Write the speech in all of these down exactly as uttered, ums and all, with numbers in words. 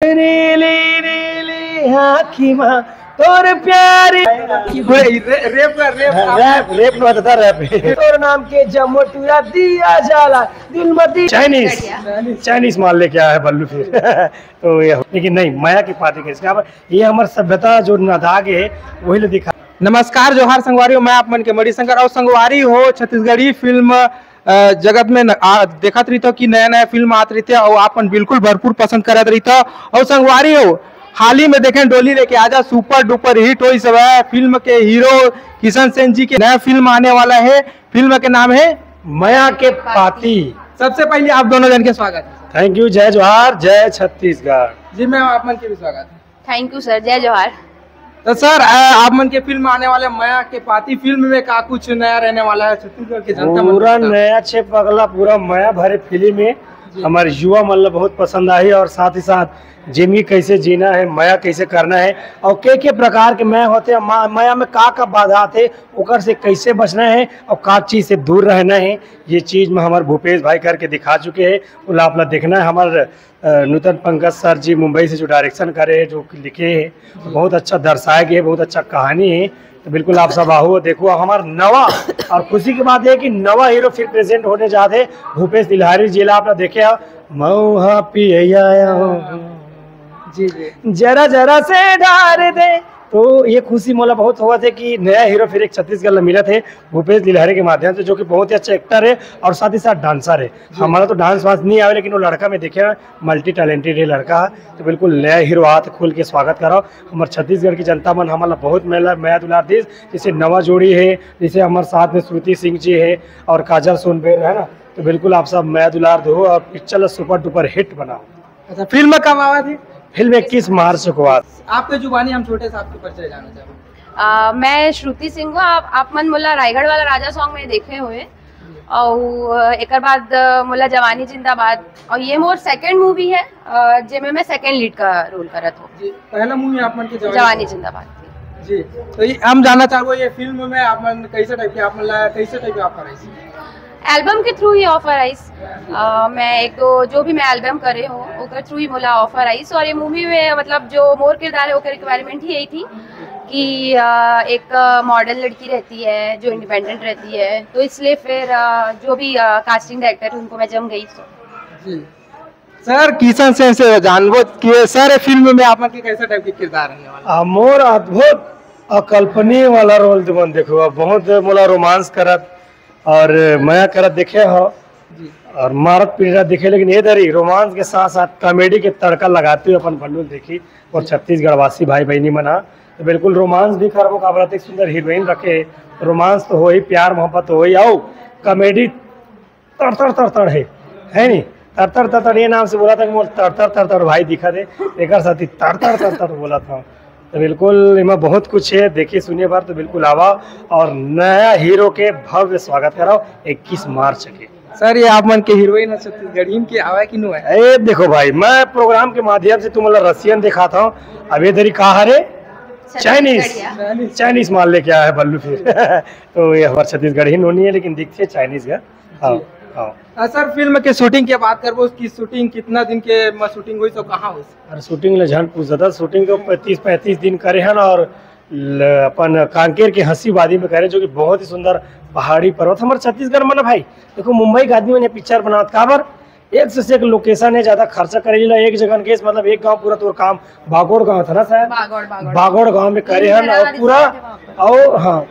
नीली नीली आँखी मा तोर प्यारी। पूरे रे-, रेप कर, रेप। हाँ, रेप, रेप नहीं होता था, रेप। तोर नाम के जम्मो टूरा दिया जाला, दिल मती। चाइनीज, बढ़िया। चाइनीज माल लेके आया है बल्लू फिर। तो ये, लेकिन नहीं, मया के पाती के इसका, ये हमार सभ्यता जो नदाग है, वही ले दिखा। नमस्कार, जोहार संगवारी हो, मैं आप मन के मणिशंकर और संगवारी हो छत्तीसगढ़ी फिल्म, अ, जगत में न-, आ, देखत रहिथव कि नया-नया फिल्म आत रहिथे और आप मन बिल्कुल भरपूर पसंद करत रहिथव। और संगवारी हो, हाल ही में देखें डोली लेके आजा सुपर डुपर हिट होइस हवय फिल्म के हीरो किशन सेन जी के नया फिल्म आने वाला है, फिल्म के नाम है मया के पाती। सबसे पहले आप दोनों जन के स्वागत है। थैंक यू, जय जोहार, जय छत्तीसगढ़। जी मैम, आप मन के भी स्वागत है। थैंक यू सर, जय जोहार। तो सर, अ, आप मन के फिल्म आने वाले मया के पाती फिल्म में का कुछ नया रहने वाला है छत्तीसगढ़ के जनता मन पूरा के साथ? नया छे पगला, पूरा मया भरे फिल्म है। जी। हमारे युवा मन ला बहुत पसंद आई और साथ ही साथ जिंदगी कैसे जीना है, मया कैसे करना है और के के प्रकार के मया होते हैं, मा-, मया में का का बाधा आते, ओकर से कैसे बचना है और का चीज से दूर रहना है, ये चीज में हमारे भूपेश भाई करके दिखा चुके हैं। उला आप ला देखना है। हमारे अ, नूतन पंकज सर जी मुंबई से जो डायरेक्शन करे है, जो लिखे है, बहुत अच्छा दर्शाया गया है, बहुत अच्छा कहानी है। तो बिल्कुल आप सब आओ, देखो, हमार नवा, और खुशी की बात है कि नवा हीरो फिर प्रेजेंट होने जाते हैं, भूपेश दिलहारी जी ला आप लोग देखे हो, मऊहा पिया हो। जी, जी। जरा जरा से डार दे। तो ये खुशी मोला बहुत होवत है कि नया हीरो फिर एक छत्तीसगढ़ ला मिलत है भूपेश दिलहारी के माध्यम से, जो कि बहुत ही अच्छा एक्टर है और साथ ही साथ डांसर है। जी। हमारा तो डांस वांस नहीं आवे, लेकिन वो लड़का मैं देखे, मल्टी टैलेंटेड है लड़का। तो बिल्कुल नया हीरो आत, खुल के स्वागत कराओ। हमर छत्तीसगढ़ की जनता मन हमन ला बहुत मेला मया दुलार दिस, जैसे नवा जोड़ी है, जैसे हमारे साथ में श्रुति सिंह जी है और काजल सोनबेर है ना, तो बिल्कुल आप सब मया दुलार दो और पिक्चर ला सुपर डुपर हिट बनाओ। अच्छा, फिल्म कब आवा थी? फिल्म इक्कीस मार्च को आवा। आपके जुबानी हम छोटे साहब के परिचय जानना चाहेंगे। अ, मैं श्रुति सिंह हूँ। आप, आप मन मोला रायगढ़ वाला राजा सॉन्ग में देखे हुए, और एकर बाद, अ, मोला जवानी जिंदाबाद, और ये मोर सेकंड मूवी है, अ, जेमे मैं सेकंड लीड का रोल करत हूँ। जी, पहला मूवी आप मन के जवानी जवानी जिंदाबाद। जी, तो ये हम जानना चाहबो, ये फिल्म में आप मन कैसे टाइप के, आप मन ला कैसे टाइप के ऑफर आइस? एल्बम के थ्रू ही ऑफर आइस। अ, मैं एक दो जो भी मैं एल्बम करे हूँ, ओकर थ्रू ही मोला ऑफर आइस। और ये मूवी में, मतलब, जो मोर किरदार है, ओकर रिक्वायरमेंट ही यही थी कि, अ, एक मॉडल लड़की रहती है जो इंडिपेंडेंट रहती है, तो इसलिए फिर, अ, जो भी, अ, कास्टिंग डायरेक्टर है, उनको मैं जम गई। जी। सर, किशन सेन से जानबो कि सर, ये फिल्म में आप मन के कैसा टाइप के किरदार रहने वाला? आ, मोर अद्भुत अकल्पनीय वाला रोल तुमन देखो, बहुत मोला रोमांस करत और मया करत देखे हो। जी। और मारत पीटत देखे, लेकिन ये दरी रोमांस के साथ साथ कॉमेडी के तड़का लगाते हुए अपन बल्लू देखी और छत्तीसगढ़ वासी भाई बहनी मन हा, तो बिल्कुल रोमांस भी करबो, काबर अतेक सुंदर हीरोइन रखे, रोमांस तो होही, प्यार मोहब्बत तो होही, आओ कॉमेडी तड़ तड़ तड़ तड़ है, है नी? तड़ तड़ तड़ तड़ ये नाम से बोला था कि मोर तड़ तड़ तड़ तड़ भाई दिखा दे, एकर साथ ही तड़ तड़ तड़ तड़ बोला था। तो बिल्कुल एमा बहुत कुछ है, देखिए सुनिए बार तो बिल्कुल आवा और नया हीरो के भव्य स्वागत कराओ इक्कीस मार्च के। सर, ये आप मन के हीरोइन है छत्तीसगढ़ी के, आवा कि नो है? ए देखो भाई, मैं प्रोग्राम के माध्यम से तुम्हारा रसियन दिखाता हूँ। अब ये दरी कहा रे? चाइनीज। चाइनीज माल लेके आया है बल्लू फिर। तो ये हमारे छत्तीसगढ़ी नोनी है, लेकिन दिखती है चाइनीज का। हाँ, जी। हाँ। आ, सर, फिल्म के शूटिंग के बात करबो, उसकी शूटिंग कितना दिन के म-, शूटिंग होइस और कहाँ होइस? अरे, शूटिंग ले झन पूछ दादा, शूटिंग तो तीस पैंतीस दिन करे हन और ल-, अपन कांकेर के हंसी वादी में करे, जो कि बहुत ही सुंदर पहाड़ी पर्वत। हमारे छत्तीसगढ़ में ना भाई, देखो, मुंबई के आदमी मन पिक्चर बनावत, काबर? एक से एक लोकेशन है, ज्यादा खर्चा करे ला, एक जगह के, मतलब, एक गांव पूरा तोर काम, बागोड़ गांव था ना शायद? बागोड़, बागोड़। बागोड़ गांव में करे हन लिमदरा और पूरा, resort है वहाँ पर। और हाँ,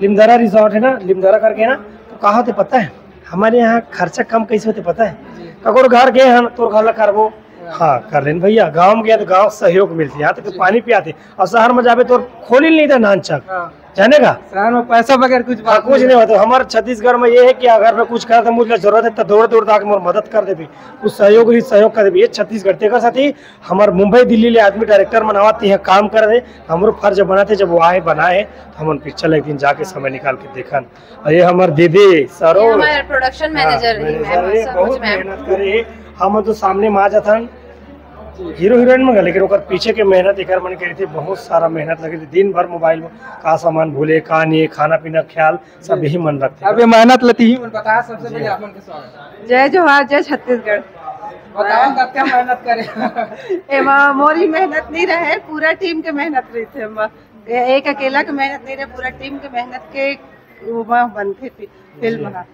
लिमदरा रिजॉर्ट है ना, लिमदरा करके है ना, तो कहा थे पता है, हमारे यहाँ खर्चा कम कैसे होते पता है? जी। ककोर घर गए हन, तोर घर ला करबो, हाँ। हाँ, कर लेन भैया, गांव में गया तो गांव सहयोग मिलती है, यहाँ तक तो जी। पानी पियाते, और शहर में जाबे तो खोली नहीं था नान चक। हाँ। जाने का? शहर में पैसा बगैर कुछ हाँ, बात कुछ नहीं। नहीं होता। हमारे छत्तीसगढ़ में ये है कि अगर मैं कुछ करा तो मुझे जरूरत है तो दौड़ दौड़ आके मोर मदद कर देबी, कुछ सहयोग रही सहयोग कर देबी। ये छत्तीसगढ़ तेकर साथ ही हमारे मुंबई दिल्ली ले आदमी डायरेक्टर मन आवत यहाँ काम कर रहे, हमरो फर्ज बनाते जब वो आए बनाए तो हम उन पिक्चर एक दिन जाके समय निकाल के देखन। और ये हमारे दीदी ये सरोज, हमारे प्रोडक्शन हाँ, मैनेजर रही मैनेजर मैम, रही, सरोज बहुत मैम। मेहनत करे। हम तो सामने में आ जाथन हीरो हीरोइन में, लेकिन ओकर पीछे के मेहनत एकर मन के रहिथे, बहुत सारा मेहनत लगे रहिथे, दिन भर मोबाइल में का सामान भूले, का नहीं, खाना पीना ख्याल सब यही मन रखते। अब ये मेहनत लती ही मन बता, सबसे पहले आप मन के स्वागत है। जय जोहार, जय छत्तीसगढ़। बताओ, कब क्या मेहनत करे? एमा मोर ही मेहनत नहीं रहे, पूरा टीम के मेहनत रहिथे एमा। ए-, एक अकेला के मेहनत नहीं रहे, पूरा टीम के मेहनत के ओमा बनथे फि-, फिल्म ह।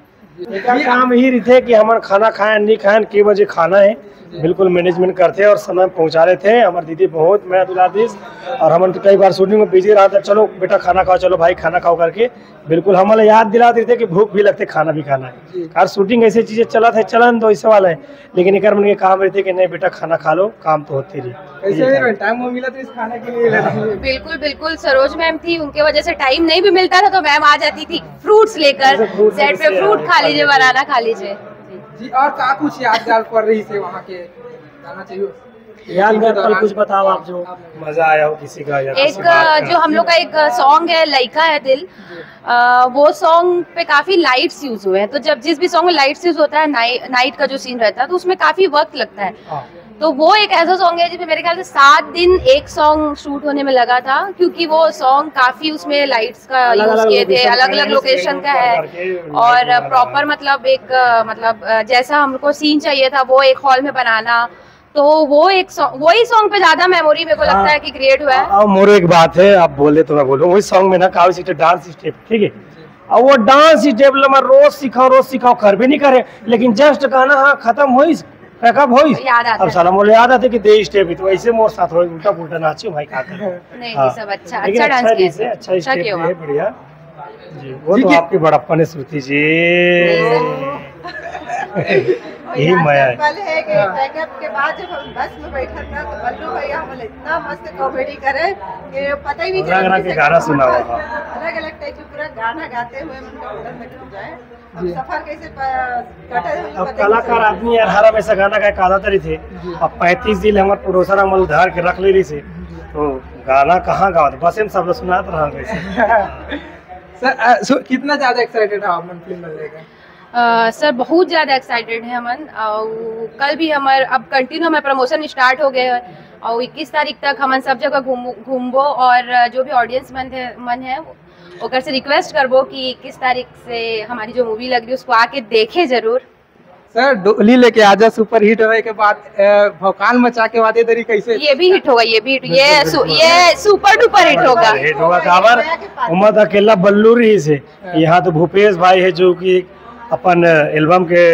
एकर काम ही रहिथे कि हमन खाना खाएन, नहीं खाएन, के बजे खाना है, बिल्कुल मैनेजमेंट करथे और समय में पहुंचा देथे। हमर दीदी बहुत मया दुलार दिस और हमन तो कई बार शूटिंग में बिजी रहत, "चलो बेटा खाना खाओ, चलो भाई खाना खाओ" करके बिल्कुल हमन ला याद दिला देथे कि भूख भी लगथे, खाना भी खाना है। जी। और शूटिंग ऐसे चीजें चलत है, चलन तो ऐसे वाला है, लेकिन एकर मन के काम रहिथे कि नहीं बेटा खाना खा लो, काम तो होते रही। ऐसे ये भी टाइम। टाइम वो मिला तो इस खाने के लिए। बिल्कुल, बिल्कुल। सरोज मैम थी, उनके वजह से टाइम नहीं भी मिलता था तो मैम आ जाती थी फ्रूट्स लेकर, ऐसे फ्रूट सेट पे लेके फ्रूट खा खा लीजिए, लेते। बनाना खा लीजिए। जी, और का कुछ यादगार पल रहिसे वहाँ के, बताना चाहिए? यादगार पल कुछ बताओ आप जो मजा आया हो किसी का, या एक, किसी बात का। जो हम लोग का एक सॉन्ग है, लइका है दिल, अ, वो सॉन्ग पे काफी लाइट्स यूज हुए हैं, तो जब जिस भी सॉन्ग में लाइट्स यूज होता है, नाइ-, नाइट का जो सीन रहता है, तो उसमें काफी वक्त लगता है। हाँ। तो वो एक ऐसा सॉन्ग है जिसमें मेरे ख्याल से सात दिन एक सॉन्ग शूट होने में लगा था, क्योंकि वो सॉन्ग काफी, उसमें लाइट्स का अलग-अलग यूज किए थे, लोकेशन अलग-अलग पे लोकेशन का है। करके और नाइट बना प्रॉपर, रहा है। मतलब, एक, अ, मतलब, अ, जैसा हमको सीन चाहिए था, वो एक हॉल में बनाना, तो वो एक सॉन्ग, वही सॉन्ग पे ज्यादा मेमोरी मेरे को लगता हाँ। है कि क्रिएट हुआ है। और मोरो एक बात है, आप बोले तो मैं बोलूँ, वही सॉन्ग में ना काफी डांस स्टेप, ठीक है, अब वो डांस स्टेप ला मैं रोज सिखाओ, रोज सिखाओ, कर भी नहीं करे, लेकिन जस्ट गाना हाँ खत्म होइस, पैकअप होइस, याद आता अब है। साला मोला याद आते कि दे स्टेप ही, तो ऐसे मोर साथ हो उल्टा पुल्टा नाचे भाई, का करे? नहीं, हाँ। नहीं, सब अच्छा, लेकिन अच्छा अच्छा डांस किया चीज है, था। अच्छा अच्छा स्टेप किया भी हुआ। है, बढ़िया। जी, वो जी तो कि आपकी बड़प्पन है श्रुति जी। नहीं, सर। यही मया है। पल है कि हाँ। पैकअप के बाद जब हम बस में बैठत ना, तो बल्लू भैया हमला इतना मस्त कॉमेडी करे कि पता ही नहीं चला। अलग-अलग के गाना सुनावा, हाँ। अलग-अलग टाइप के पूरा गाना गाते हुए उनका होटल में घुस जाए। अब जी। सफर कैसे प-, कटे, अब पता ही नहीं कलाकार चला। आदमी यार, हर हमेशा गाना गाए का आदत रहिथे। जी। अब पैंतीस दिन हमारे प्रोड्यूसर हमला धर के रख ले रहिसे, जी। तो गाना कहाँ गावत, बस में सब लोग सुनात रहा वैसे। सर, अ, सो कितना ज्यादा एक्साइटेड है आप मन फिल्म बनने का? अ, सर, बहुत ज्यादा एक्साइटेड है हमन। और कल भी हमार, अब कंटिन्यू हमार प्रमोशन स्टार्ट हो गए है और इक्कीस तारीख तक हमन सब जगह घूम-, घूमबो और जो भी ऑडियंस मन है, मन है, ओकर से रिक्वेस्ट करबो कि इक्कीस तारीख से हमारी जो मूवी लग रही है, उसको आके देखे जरूर। सर, डोली लेके आजा सुपर हिट होए के बाद, अ, भौकाल मचा के वादे दरी कैसे? ये भी हिट होगा, ये भी हिट, ये बिल्कुल, सु-, बिल्कुल। ये सुपर डुपर हिट होगा। हिट होगा, काबर? उमा तो अकेला बल्लू रहिसे। हाँ। यहाँ तो भूपेश भाई है, जो कि अपन एल्बम के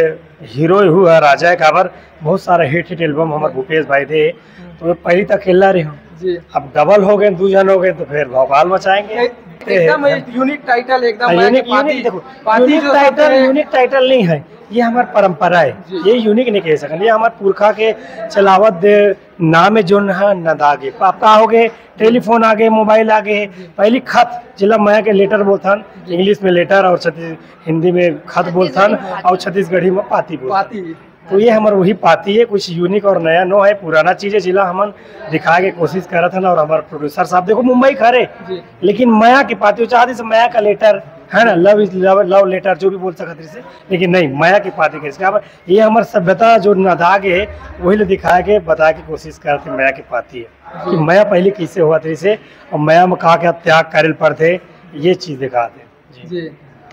हीरो हुआ राजा है, काबर बहुत सारा हिट हिट एल्बम हमारे भूपेश भाई दे, तो मैं पहली तो अकेला रहे हूँ। जी। अब डबल हो गए, दो जन हो गए, तो फिर भौकाल मचाएंगे। एक-, एकदम एक यूनिक टाइटल, एकदम हाँ, मया के यूनिक, पाती, यूनिक, देखो, पाती यूनिक जो टाइटल, सबसे यूनिक टाइटल नहीं है, ये हमारी परंपरा है, जी। ये यूनिक नहीं कह सकते, ये हमारे पुरखा के चलावत दे नाम है, जो ना नदागे। अब का हो गए, टेलीफोन आ गए, मोबाइल आ गए, पहली खत, जिला मया के लेटर बोलथन, जी। इंग्लिश में लेटर और छत्तीस-, हिंदी में खत बोलथन, छत्तीसगढ़ी में पाती। और छत्तीसगढ़ी में पाती बोलथन। पाती। तो ये हमार वही पाती है, कुछ यूनिक और नया नो है, पुराना चीज है, जिला हमन दिखाए के कोशिश करत हन। और हमारे प्रोड्यूसर साहब देखो मुंबई खरे, जी। लेकिन मया के पाती, वो चाहते से मया का लेटर है ना, लव इज लव, लव लेटर जो भी बोल सकत रहिसे, लेकिन नहीं, मया के पाती के इसका ये हमार सभ्यता जो नदागे है, वही ले दिखाए के बताए के कोशिश करत हे मया के पाती है कि मया पहले कैसे होवत रहिसे और मया में का क्या त्याग करे ल पड़थे, ये चीज दिखात हे। जी। जी।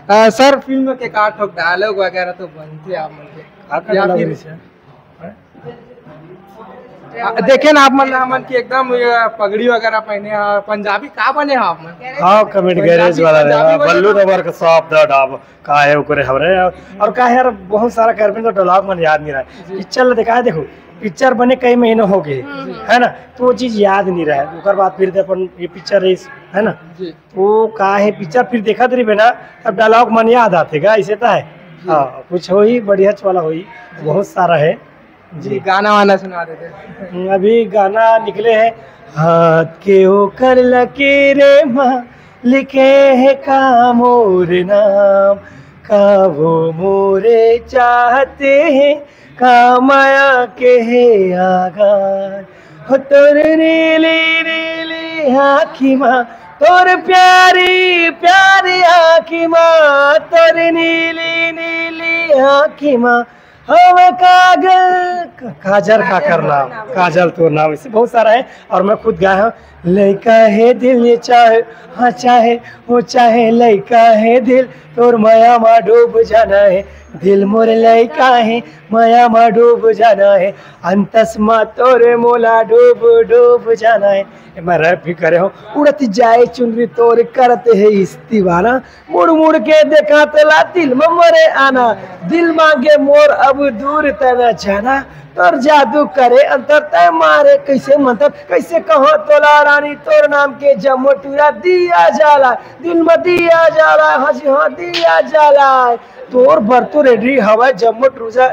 अ, सर, फिल्म के का ठोक डायलॉग वगैरह तो बनथे आप मन के? का का या डायलॉग फिर रहिसे? आ, देखे ना आप मन, हमन की एकदम ये पगड़ी वगैरह पहने हैं, पंजाबी का बने हैं आप मन? हाँ, कमेंट पंजाबी, गैरेज वाला पंजाबी रहा, वाला बल्लू ना। नंबर का शॉप द डाब का है ओकरे हमरे। और का है यार, बहुत सारा करबे तो डायलॉग मन याद नहीं रहा। जी। पिक्चर ला देखा है, देखो, पिक्चर बने कई महीना हो गए, हम्म, हम्म। है ना, तो वो चीज याद नहीं रहा। ओकर बाद फिर अपन ये पिक्चर रही, है ना, जी। वो का है, पिक्चर फिर देखत रहिबे ना, तब डायलॉग मन याद आथे का, ऐसे तो है। जी। हाँ, कुछ हो ही बढ़िया वाला हो ही, बहुत सारा है। जी, जी। गाना वाना सुना देते। हम्म, अभी गाना निकले है, हाथ के ओकर लकीरे मा लिखे है का मोर नाम, का वो मोरे चाहते हैं, का मया के है आगार। हो तोर नीली नीली आँखी मा, तोर प्यारी प्यारी आँखी मा, तोर नीली नीली आँखी मा, हम कागल, काजल का करना, काजल तो नाम, इससे बहुत सारा है। और मैं खुद गाया हूँ, लइका है दिल ये चाहे, हाँ चाहे, वो चाहे, लइका है दिल, तोर मया मा डूब जाना है, दिल मोर लइका हे, मया म डूब जाना हे, अंतस म तोरे मोला डूब डूब जाना हे। एमा रैप भी करे हो। उड़त जाए चुनरी तोर करत हे इस दीवाना, मुड़ मुड़ के देखा तोला दिल म मरे आना, दिल मांगे मोर अब दूर तना जाना, तोर जादू करे अंतर तय मारे कैसे मंतर, कैसे कहो तोला रानी तोर नाम के जम्मो टूरा दिया जाला, दिल म दिया जाला, हजी हाँ दिया जाला। तोर बर तो रेडी हवा जम्मो टूरा,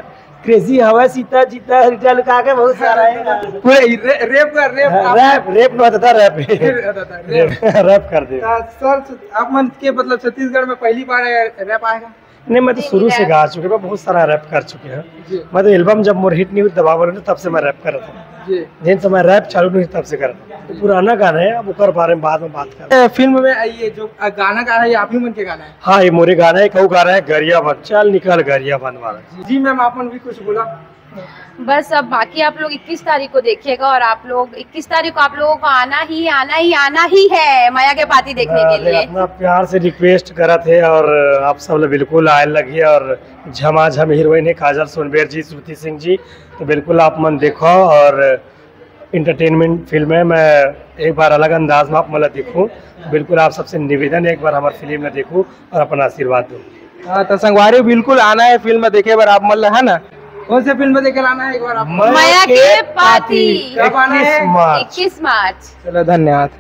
क्रेजी हवा सीता जीता रिटा लुका के बहुत सारा है। पूरे रे-, रेप कर, रेप आप रैप, रैप ना दादा, रैप। फिर दादा, रैप। रैप कर दे। तो सर, आप मन के मतलब छत्तीसगढ़ में पहली बार है रैप आएगा? नहीं, मैं तो नहीं, शुरू से रैप। गा चुके, मैं बहुत सारा रैप कर चुके हैं। जी। मैं तो एल्बम जब मोर हिट नहीं हुई दबा बोले, तब से मैं रैप कर रहा था। जी। जिन समय रैप चालू नहीं, तब से कर रहा था। तो पुराना गाना है, अब ओकर बारे में बाद में बात कर। ए, फिल्म में ये जो गाना गा रहा है, ये आप ही मन के गाना है? हाँ, ये मोरे गाना है, कहू गाना है, गरिया बन, चल निकल गरिया बन वाला। जी मैम, आप मन भी कुछ बोला। बस अब बाकी आप लोग इक्कीस तारीख को देखिएगा, और आप लोग इक्कीस तारीख को आप लोगों को आना ही, आना ही, आना ही है मया के पाती देखने के अरे, लिए। इतना प्यार से रिक्वेस्ट करत है, और आप सब लोग बिल्कुल आए लगिए, और झमाझम हीरोइन है काजल सोनबेर जी, श्रुति सिंह जी, तो बिल्कुल आप मन देखो, और एंटरटेनमेंट फिल्म है। मैं एक बार अलग अंदाज में आप मन ला देखूँ, बिल्कुल आप सबसे निवेदन है, एक बार हमार फिल्म ला देखूँ और अपन आशीर्वाद दो। हाँ, तो संगवारी बिल्कुल आना है फिल्म देखे बर आप मन ला, है ना? कौन से फिल्म देखे ला आना है एक बार आप? मया के पाती। कब आना है? इक्कीस मार्च। इक्कीस मार्च। चलो, धन्यवाद।